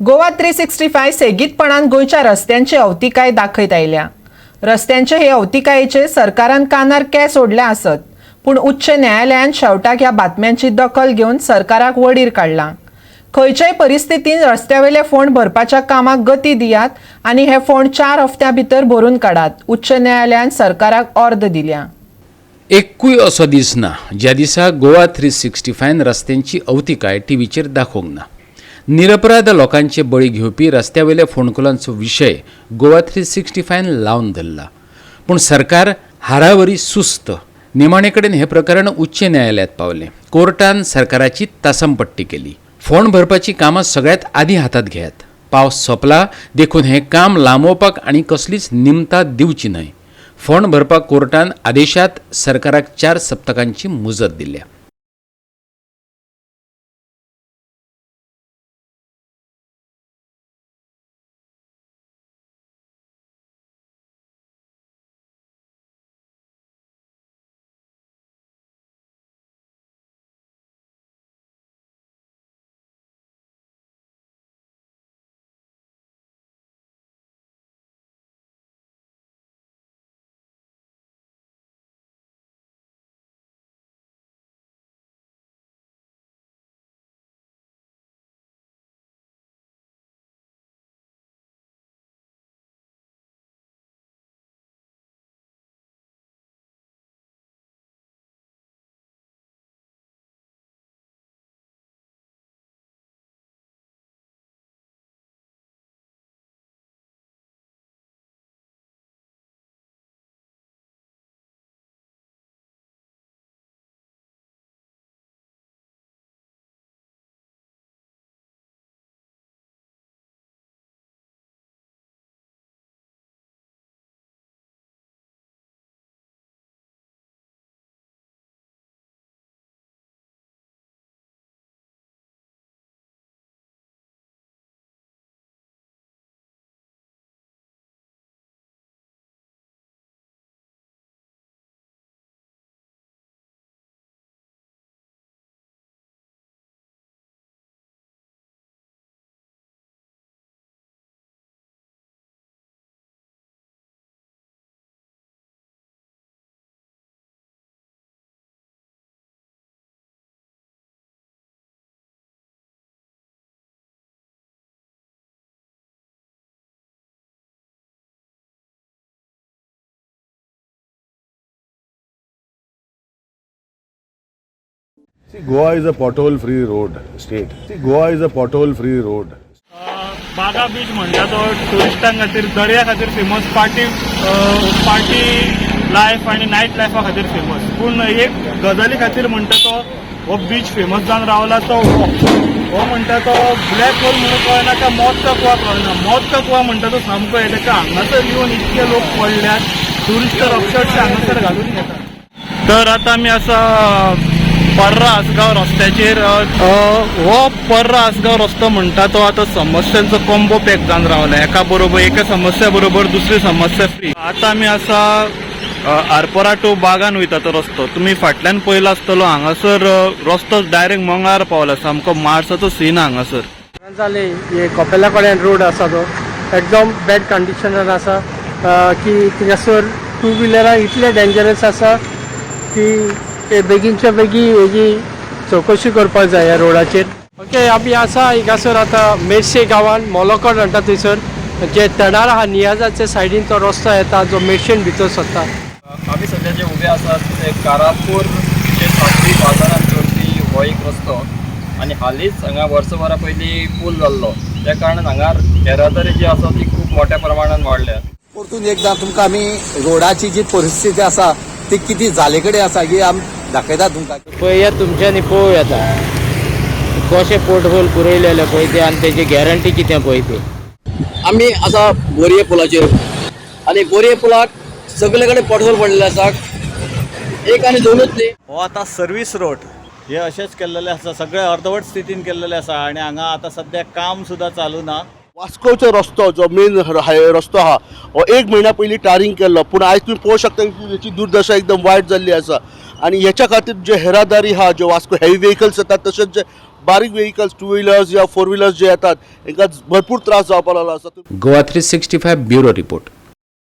गोवा 365 सेगीतपणान गोंयच्या रस्त्यांची अवतिकाय दाखयत आयल्या. रस्त्यांचे हे अवतिकायेचेर सरकारान कानार केंस ओडल्या आसत, पूण उच्च न्यायालयान शेवटाक ह्या बातम्यांची दखल घेवन सरकाराक वडीर काडला. खंयच्याय परिस्थितीन रस्त्यावेले फोंड भरपाच्या कामाक गती दियात आनी हे फोंड 4 हफ्त्यां भितर भरून काडात, उच्च न्यायालयान सरकाराक ऑर्द दिल्या. एक्कूय असो दीस ना ज्या दिसा गोवा 365 रस्त्यांची अवतिकाय टीव्हीचेर दाखोवंक ना. निरपराध लोकांचे बळी घेवपी रस्त्यावेल्या फोंडकुलांचो विशय गोवा 365 लावन धरला, पूण सरकार हारावरी सुस्त. निमाणे कडेन हें प्रकरण उच्च न्यायालयांत पावलें. कोर्टान सरकाराची तासमपट्टी केली. फोंड भरपाची कामां सगळ्यांत आदीं हातांत घेयात. पावस सोंपला देखून हें काम लांबोवपाक आनी कसलीच निमतां दिवची न्हय. फोंड भरपाक कोर्टान आदेशांत सरकाराक 4 सप्तकांची मुजत दिल्या. See, Goa is a pothole-free road state. See, Goa is a pothole-free road. Baga beach म्हणटा तो ट्युरिस्टां खातीर, दर्या खातीर फेमस, पार्टी लायफ आनी नायट लायफा खातीर फेमस. पूण एक गजाली खातीर म्हणटा तो हो बीच फेमस जावन रावला तो हो म्हणटा तो ब्लॅक होल म्हणून कळना काय मौत का कुवा कळना. मौत का कुवा म्हणटा तो सामको हे ताका हांगासर येवन इतके लोक पडल्यात, ट्युरिस्ट तर अक्षरशः हांगासर घालून घेतात. तर आतां आमी आसा पर्रा आसगांव रस्त्याचेर. हो पर्रा आसगांव रस्तो म्हणटा तो आतां समस्यांचो कॉम्बो पॅक जावन रावला. एका बरोबर एका समस्या बरोबर दुसरी समस्या फ्री. आतां आमी आसा आरपोरा टू बागान वयता तो रस्तो तुमी फाटल्यान पळयला आसतलो. हांगासर रस्तो डायरेक्ट मंगळार पावला, सामको मार्साचो सीन हांगासर. जाले हे कपेला कडेन रोड आसा तो एकदम बॅड कंडिशनान आसा की थिंगासर टू व्हिलरां इतले डेंजरस आसा की बेगीनच्या बेगीन हेजी चवकशी करपाक जाय ह्या रोडाचेर. ओके, आमी आसा हिंगासर आतां मेर्शे गांवान मोलोकड म्हणटा थंयसर जे तणार आहा नियाजाच्या सायडीन तो रस्तो येता जो मेर्शेन भितर सरता. आमी सद्या जे उबे आसात ते कारापूर ते साखळी बाजारान जोडपी हो एक रस्तो आनी हालींच हांगा वर्सभरा पयलीं पूल जाल्लो, त्या कारणान हांगा येरादारी जी आसा ती खूब मोठ्या प्रमाणान वाडल्या. परतून एकदां तुमकां आमी रोडाची जी परिस्थिती आसा ती कितें जाले कडेन आसा ही आमी दाखयता तुमकां. पळया तुमच्यांनी पळोवया आता कशें पोर्टहोल पुरयलेले पळय ते आनी तेजी गॅरंटी कितें पळय ते. आमी आसा बोरये पुलाचेर आनी बोरये पुलाक सगळे कडेन पोटहोल पडलेले आसा, एक आनी दोनूच न्ही. हो आतां सर्वीस रोड हे अशेंच केल्लेले आसा, सगळे अर्दवट स्थितीन केल्लेले आसा आनी हांगा आतां सद्याक काम सुद्दां चालू ना. वास्कोचो रस्तो जो मेन हायवे रस्तो आहा हो एक म्हयन्या पयलीं टारींग केल्लो, पूण आयज तुमी पळोवंक शकता की हेची दुर्दशा एकदम वायट जाल्ली आसा. आनी हेच्या खातीर जे येरादारी आहा, जे वास्को हेवी व्हेकल्स येतात तशेंच जे बारीक व्हेकल्स, टू व्हिलर्स या फोर व्हिलर्स जे येतात, हेंकां भरपूर त्रास जावपाक लागलो आसा. Goa 365 bureau report.